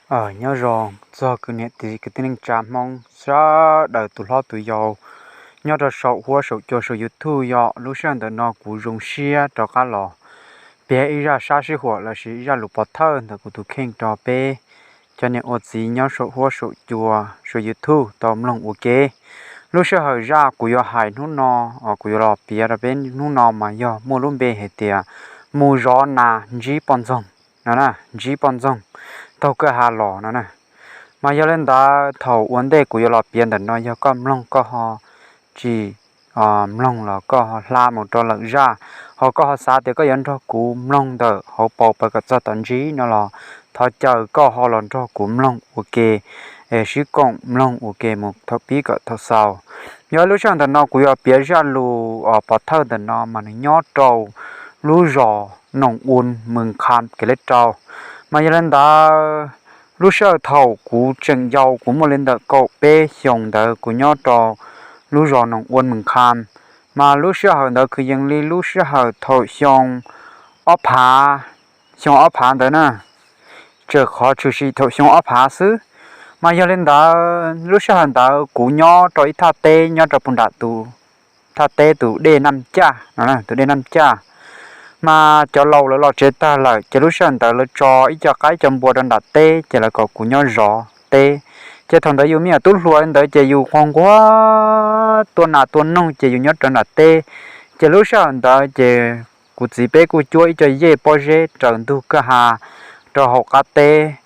Nyob zoo txog kwv niam txiv kwv tij neej tsa Hmoob sawv daws tus hlob tus yau nyob rau saum huab saum cua saum YouTube yom. Lub sij hawm ntawm no kuv zoo siab rov qab los piav ib zaj sab sij huam lossis ib zaj lus pov thawj ntawm kuv tus kheej rau peb cov niam ua txiv nyob saum huab saum cua saum YouTube tau mloog ua ke. Lub sij hawm zaj kuv yuav hais hnub no, kuv yuav los piav rau peb hnub no mas yog muaj lub npe hais tias mus zov nas ntsib poj ntxoog no, ntsib poj ntxoog taug kwj ha los no na. Mas yog li ntawd thaum ua ntej kuv yuav los piav ntawm no yog koj mloog koj ho tsis mloog los koj ho hla mus rau lawm zaj, ho koj ho xav tias koj yuav nrog kuv mloog ntawm hauv paus pawg kom txog tom ntsib no los thov caw koj ho los nrog kuv mloog ua ke, sib koom mloog ua ke mus thaum pib kom thaum xaus. Yog lub sij hawm ntawm no kuv yuav piav zaj lus pov thawj ntawm no mas nws nyob rau lub zos Noom Ua Mws Kham Kev Leb Rau. Mas yog li ntawd lub sij hawm thaum kuv tseem yau kuv muaj li ntawm kaum peb xyoos ntawd kuv nyob rau lub zos Noom Ua Mws Kham. Mas lub sij hawm ntawd kwv yees li lub sij hawm thaum xyoo ob phav, xyoo ob phav ntawd na, tseem qhov tshwm sim thaum xyoo ob phav xwb. Mas yog li ntawd lub sij hawm ntawd kuv nyob rau ib thaj teb nyob rau puag nram tus thaj teb tus dej Naj Caj no, tus dej Naj Caj. Mas cov laus lawv los tsev tag lawm ces lub sij hawm ntawd lawv tso ib co qaib co npua rau nram teb ces lawv kom kuv nyob zov teb. Ces thaum ntawd yus me nyuam tub hluas li ntawd ces yus quag nquag tua nas tua noog ces yus nyob rau nram teb. Ces lub sij hawm ntawd ces kuv txiv peb kuj cuab ib co yej pob zeb raws ntug kwj ha rau hauv qab teb.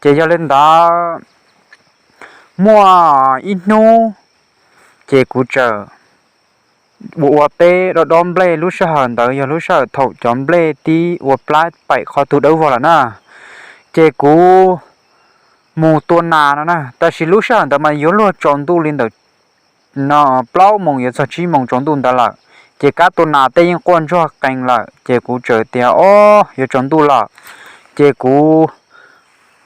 Ces yog li ntawd muaj ib hnub ces kuv txawm ua ua teb dob dob nplej, lub sij hawm ntawd yog lub sij hawm thaum cov nplej tib ua plab paim qhov twg dawb vog lawm na. Ces kuv mus tua nas no na, tab sis lub sij hawm ntawd mas yuav luag tsaus ntuj li ntawm no plaub moos yuav txog tsib moos tsaus ntuj ntawd lawm. Ces kab tua nas tej yeej quaj ntsuag qees lawm, ces kuv txawm tias, o, yuav tsaus ntuj lawm, ces kuv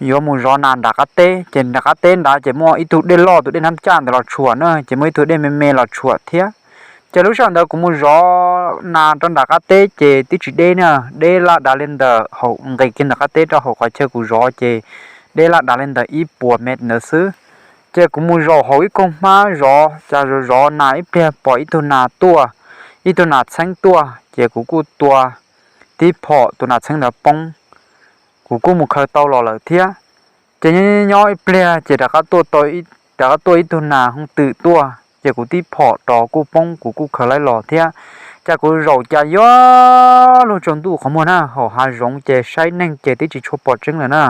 yuav mus zov nas nram qab teb. Ces nram qab teb nrad ces muaj ib tug dej loj, tus dej Naj Caj ntawd los tshuam na, ces muaj ib tug dej me me los tshuam thiab. Ces lub sij hawm ntawd kuv mus zov nas rau nram qab teb ces twb tsis deb na, deb laj dav li ntawm hauv, nqis kiag ntawm qab teb rau hauv qhov chaw kuv zov ces deb laj dav li ntawm ib puas mev ntawd xwb. Ces kuv mus zaum hauv ib koog hmab zov, cas zov zov nas ib pliag pom ib tug nas tuaj, ib tug nas txheeb tuaj, ces kuv kuj tua tib phom tus nas txheeb ntawd poob, kuv kuj mus khaws tau los lawm thiab. Ces nyob nyob ib pliag ces rov qab tuaj ib tug nas hooj twm tuaj, ces kuv tib phom rov kuj poob, kuv kuj khaws laib los thiab. Cas kuv zaum cas yuav luag tsaus ntuj qhov muag na, hauv hav zoov ces saib neeg ces twb tsis tshua pom tseeb lawm na.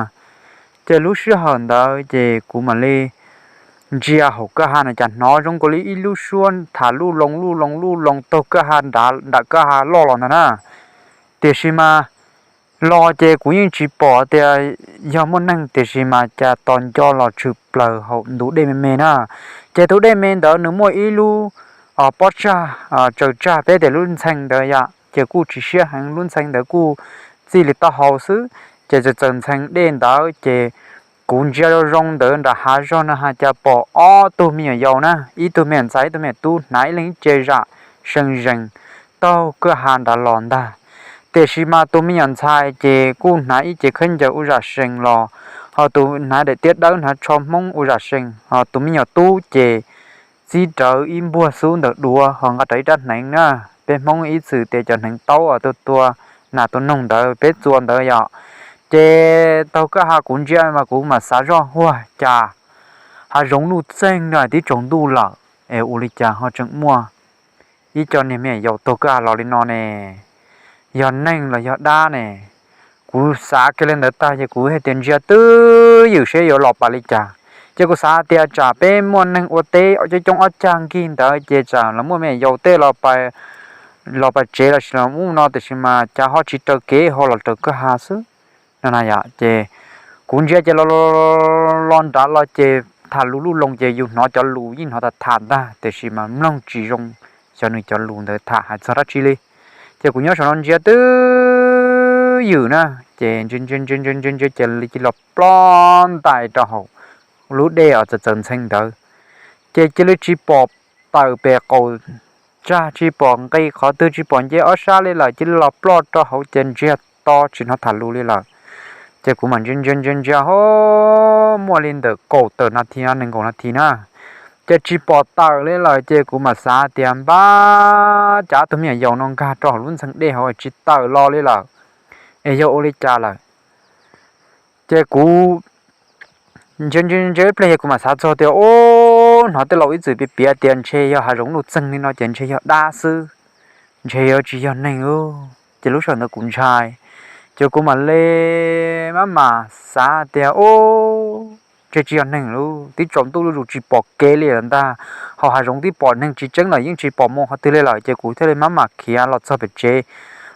Ces lub sij hawm ntawd ces kuv mam li ntsia hauv kwj ha no cas hnov zoo nkaus li ib lub suab tham luj loo luj loo luj loo taug kwj ha nram kwj ha loj los ntag na. Tiam sis mas los ces kuv yeej tsis pom tias yog muaj neeg, tiam sis mas cas tos nco los tshwm plaws hauv ntu dej me me na. Ces tus dej me ntawd nws muaj ib lub pob tsag tsaws tsag peb tias lub ntxhee ntawd yom, ces kuj tsis siab heev, lub ntxhee ntawd kuj txij li taub hau xwb. Ces txawm txawm ntxhee dej ntawd ces kuv ntsia zoo zoo ntawd nram hav zog no ha cas pom ob tug me nyuam yaus na, ib tug me nyuam ntxhais ib tug me nyuam tub hnav ib leeg ib ce zam seev zees taug kwj ha nrad los ntag. Tiam sis mas tus me nyuam ntxhais ces kuj hnav ib ce khaub ncaws ua zam sees los, ho tus hnav daim tiab dawb hnav tsho Hmoob ua zam sees, ho tus me nyuam tub ces txib rawv ib npuag xub ntawm duav ho nqa rawv ib rab hneev na. Peb Hmoob ib txwm tias cov hneev taub uas tua tua nas tua noog ntawd peb txua ntawd yom. Ces taug kwj ha kuv ntsia mas kuv mam xav zoj huag cas hav zoov nuj txeeg no twb tsaus ntuj lawm es ua li cas ho tseem muaj ib co niag me nyuam yaus taug kwj ha los li no ne, yog neeg los yog dab ne. Kuv xav kiag li ntawd tag ces kuv hais tias ntsia twj ywm seb yuav los pas li cas. Ces kuv xav tias tsam peb muaj neeg ua teb coob coob ob cag nkig ntawd ces tsam los muaj me nyuam yaus tej los pas tsev lossis los ub no, tiam sis mas cas ho tsis raws kev ho los raws kwj ha xwb no na yom. Ces kuv ntsia ces los nrad los ces tham lus luj loo ces yus hnov cov lus yeej hnov tham tham ntag, tiam sis mas mloog tsis zoo xyov nws cov lus ntawd tham hais txog dab tsi li. Ces kuv nyob saum no ntsia twj ywm na, ces ntsia ntsia ntsia ntsia ntsia ntsia ces li cia los ploj ntais rau hauv lub dej uas txawm txawm ntxhee ntawd. Ces cia li tsis pom tawm pem qaum tsag, tsis pom nqis qhov twg, tsis pom nce ob sab li lawm, cia li los ploj rau hauv ces ntsiag to tsis hnov tham lus li lawm. Ces kuv mam ntsia ntsia ntsia ntsia ho muaj li ntawm kaum tawm nas this nees nkaum nas this na, ces tsis pom tawm li lawm. Ces kuv mam xav tias npab cas ob tug me nyuam yaus no nkag rau hauv lub ntxhee dej hauv tsis tawm los li lawm, es yog ua li cas lawm. Ces kuv ntsia ntsia ntsia ib pliag ces kuv mam xav txog tias, ub, hnov tej laus ib txwm piav piav tias ntshe yog hav zoov luj txeeg li no ces ntshe yog dab xwb, ntshe yuav tsis yog neeg. Ces lub sij hawm ntawd kuv ntshai, ces kuv mam li maj mam xav tias, ub, ntshe tsis yog neeg lawm, twb tsaus ntuj zuj zus tsis pom kev li lawm ntag, hauv hav zoov twb pom neeg tsis tseeb los yeej tsis pom mus qhov twg li lawm. Ces kuv thiaj li maj mam khiav los txog pem tsev.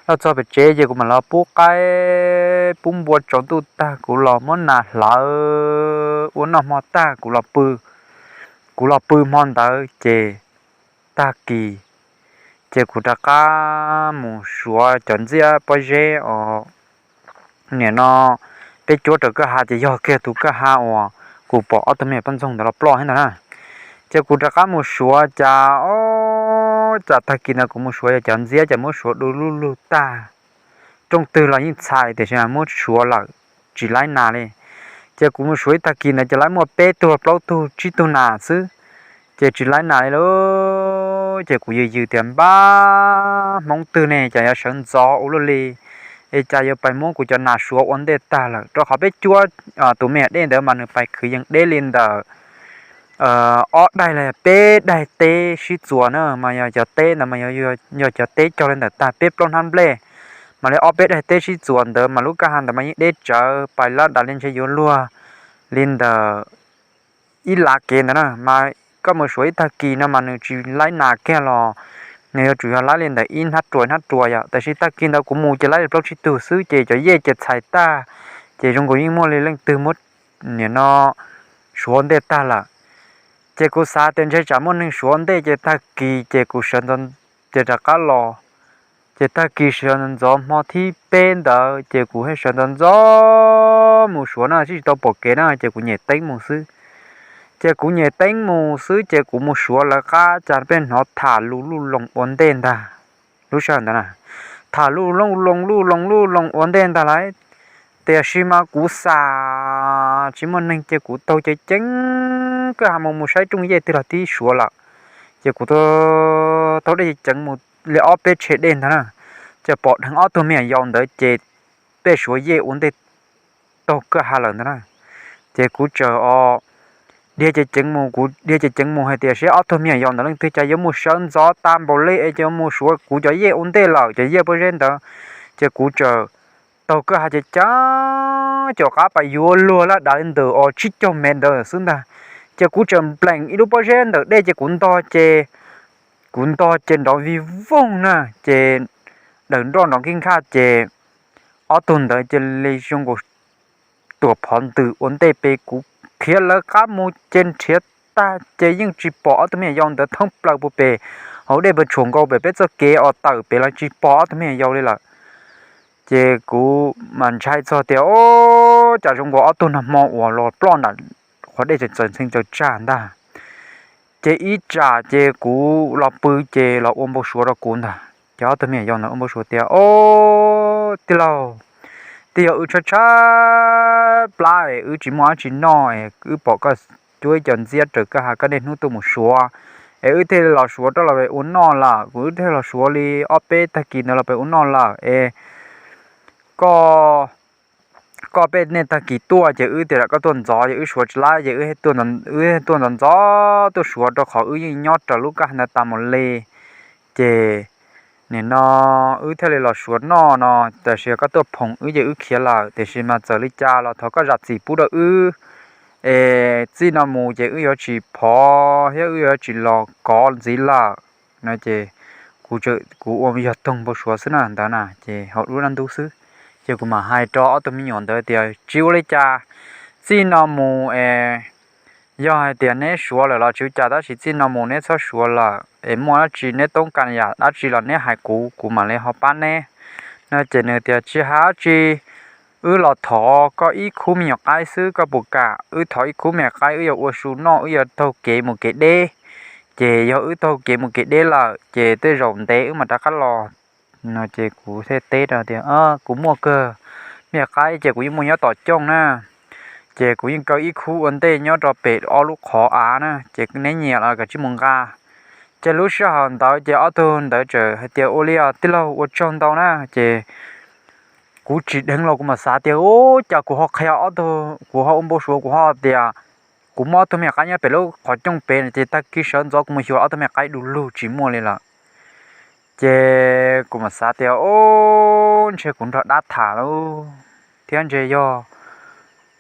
Los txog pem tsev ces kuv mam los pub qaib pub npua tsaus ntuj tag kuv los muab nas hlawv ua noj hmo tag kuv los pw. Kuv los pw hmo ntawd ces tag kis ces kuv rov qab mus suav cov ntxiab pob zeb os. Nim no peb cuab raws kwj ha ces yog kiag tus kwj ha uas kuv pom ob tug me nyuam poj ntxoog ntawd los ploj thiab ntag na. Ces kuv rov qab mus suav cas, o, cas tag kis ntawd kuv mus suav yog cov ntxiab ces muab suav du lug lug tag, rooj twg los yeej txhais tiam sis muab suav lawm tsis laib nas li. Ces kuv mus suav ib tag kis ntawd ces laib muaj peb tug plaub tug tsib tug nas xwb, ces tsis laib nas li lauj. Ces kuv yws yws tias npab hmoob twg ne cas yuav sawv ntxov ua luaj li, es cas yuav pais muab kuv cov nas suav ua ntej tag lawm, rau qhov peb cuab tus me nyuam dej ntawd mas nws pais khwv yees deb li ntawm ob daig los yog peb daig teb sib txuas na, mas yog cov teb ntawd mas yog cov teb cog li ntawm tag peb plaub hnab nplej, mas li ob peb daig teb sib txuas ntawd mas lub kwj ha ntawd mas yeej deb tsawv pais lab dav li ntshe yuav luag li ntawm ib lav kev ntawd na. Mas koj mus suav ib tag kis no mas nws tsis laib nas kiag los nws yuav tsum yog laib li ntawm ib hnab ruas hnab ruas yom, tiam sis tag kis ntawd kuv mus ces laib li plaub tsib tug xwb ces cov yej ces txhais tag, ces zoo nkaus yeej muaj li leej twg muab nim no suav ntej tag lawm. Ces kuv xav tias ntshe tsam muaj neeg suav ntej ces tag kis ces kuv sawv ntxov, ces rov qab los. Ces tag kis sawv ntxov ntxov hmo thib peb ntawd ces kuv thiaj sawv ntxov ntxov mus suav na, tsis tau pom kev na ces kuv nyem teeb mus xwb. Ces kuv nyem teeb mus xwb ces kuv mus suav lawv qab cas pheej hnov tham lus luj loo ua ntej ntag. Lub sij hawm ntawd na, tham lus luj loo luj loo luj loo ua ntej ntag lauj. Tiam sis mas kuv xav tsis muaj neeg ces kuv taug ceev ceev kwj ha mus mus saib rooj yej twg los twb suav lawm. Ces kuv taug dej ceev ceev mus li ob peb tsheb dej ntag na, ces pom dheev ob tug me nyuam yaus ntawd ces pheej suav yej ua ntej taug kwj ha lawm ntag na. Ces kuv txawm dhia ceev ceev mus, kuv dhia ceev ceev mus hais tias seb ob tug me nyuam yaus ntawd leej twg cas yuav mus sawv ntxov tag npaum li es ces mus suav kuv cov yej ua ntej lawm, cov yej pob zeb ntawd. Ces kuv txawm taug kwj ha ceev ceev caum qab pais yuav luag laj dav li ntawm os tsib caug mev ntawd xwb ntag. Ces kuv txawm npleem ib lub pob zeb ntawm dej ces kuv ntog ces, kuv ntog ces nrov vig voog na, ces daws nroj nrov nkij nkhaj ces ob tug ntawd cia li zoo nkaus tuam phov ntws ua ntej pem kuv khiav lawv qab mus ces nrhiav tag ces yeej tsis pom ob tug me nyuam yaus ntawd thoob plaws puag pem hauv dej puas tshuam nkaus pem peb txoj kev os, tawm pem los tsis pom ob tug me nyuam yaus li lawm. Ces kuv mas ntshai txog tias o, cas zoo nkaus ob tug nag hmo uas los ploj nram qhov dej txawm txawm ntxhee txawm tsag ntag. Ces ib tsam ces kuv los pw ces los ua npau suav rau kuv ntag. Ces ob tug me nyuam yaus ntawd ua npau suav tias o, tij laug, twb yog wb tshaib tshaib plab es wb tsis muaj dab tsi noj es wb pom koj cuab ib co ntxiab raws kwj ha koj niaj hnub tuaj mus suav, es wb thiaj li los suav rau los pem ua noj lawm, kuv wb thiaj los suav li ob peb tag kis ntawd los pem ua noj lawm es koj, koj peb niaj tag kis tuaj ces wb tias lam koj tuaj ntxov ces wb suav tsis laib ces wb tuaj ntxov ntxov tuaj suav rau qhov wb yeej nyob raws lub kwj ha ntawd tas mus li. Ces nim no wb thiaj li los suav noj no, tiam sis koj tuaj phoom wb ces wb khiav lawm, tiam sis mas txawm li cas los thov koj zam txim pub rau wb es txij no mus ces wb yuav tsis phov thiab wb yuav tsis los kov ntxiv lawm no ces kuv, kuv ua yog toog npau suav xwb na ntawd na ces hauv lub dab ntub xwb. Ces kuv mam hais rau ob tug me nyuam ntawd tias tsis ua li cas, txij no mus es yog hais tias neb suav lawm los tsis ua cas, tab sis txij no mus neb txhob suav lawm es muaj dab tsi neb toob kas yam dab tsi los neb hais kuv, kuv mam li ho pab neb no. Ces nws tias tsis hais dab tsi, wb los thov koj ib khub me nyuam qaib xwb koj puas kam? Wb thov ib khub me nyuam qaib wb yuav ua su noj, wb yuav taug kev mus kev deb. Ces yog wb taug kev mus kev deb lawm ces tej zaum ntev wb mam rov qab los no. Ces kuv thiaj teb rau tias kuv muaj kawg, me nyuam qaib ces kuv yeej muaj nyob tom cooj na, ces kuv yeej kaw ib khub ua ntej nyob rau pem ob lub qhov av na, ces neb nyiam los kav tsij mus nqa. Ces lub sij hawm ntawd ces ob tug ntawd txawm hais tias, Ua li os tij laug, ua tsaug ntau na. Ces kuv tsis dheev los kuv mam xav tias, Ub, cas kuv ho qhia ob tug, kuv ho ua npau suav, kuv ho tias kuv muab ob tug me nyuam qaib nyob pem lub qhov cooj pem no ces tag kis sawv ntxov kuv mus xyuas ob tug me nyuam qaib du lug tsis muaj li lawm. Ces kuv mam xav tias, Ub, ntshe kuv nrog dab tham lauj, thiab ntshe yog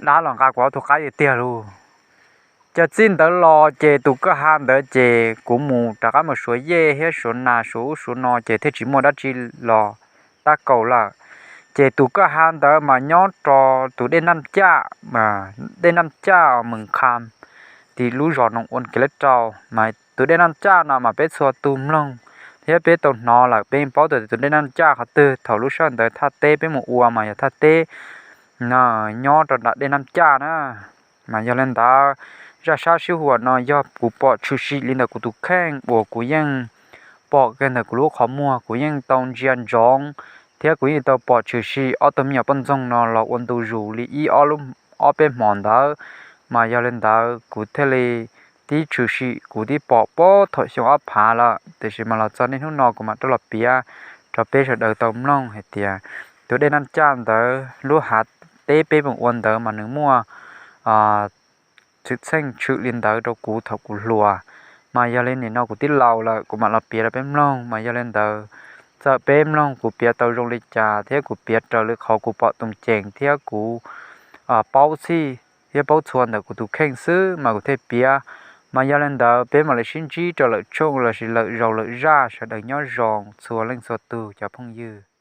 dab los nqa kuv ob tug qaib tiag tiag lauj. Ces txij ntawd los ces tus kwj ha ntawd ces kuv mus rov qab mus suav yej thiab suav nas suav ub suav no ces thiaj tsis muaj dab tsi los tab kaum lawm. Ces tus kwj ha ntawd mas nyob rau tus dej Naj Caj, dej Naj Caj Mws Qha, tim lub zos Noos Ua Kev Lab Rau. Mas tus dej Naj Caj no mas peb txhua tus mloog thiab peb tau hnov lawm, peb yeej paub tias tus dej Naj Caj qhov twg. Thaum lub sij hawm ntawd thaj teb peb mus ua mas yog thaj teb nyob rau nram dej Naj Caj na. Mas yog li ntawd, zaj sab sij huam no yog kuv pom tshwm sim li ntawm kuv tus kheej uas kuv yeej pom kiag ntawm kuv lub qhov muag, kuv yeej tau ntsia ntsoov thiab kuv yeej tau pom tshwm sim ob tug me nyuam poj ntxoog no los ua ntu zus li ib ob peb hmo ntawd. Mas yog li ntawd kuv thiaj li tib tshwm sim kuv tib pom puag thaum xyoo ob phav lawm, tiam sis mas los txog niaj hnub no kuv mam rov los piav rau peb sawv daws tau mloog hais tias tus dej Naj Caj ntawd lub hav teb peb mus ua ntawd mas nws muaj txheej tshwm li ntawd rau kuv thaum kuv hluas. Mas yog li nim no kuv twb laus lawm kuv mam los piav rau peb mloog. Mas yog li ntawd, txawm peb mloog kuv piav tau zoo li cas thiab kuv piav raws li qhov kuv pom tus ceem thiab kuv paub txhij thiab paub txhua ntawm kuv tus kheej xwb mas kuv thiaj piav. Mas yog li ntawd peb mam li sib ntsib rau lwm tshooj los sis lwm zaus lwm zaj, sawv daws nyob zoo txhua leej txhua tus cov phooj ywg.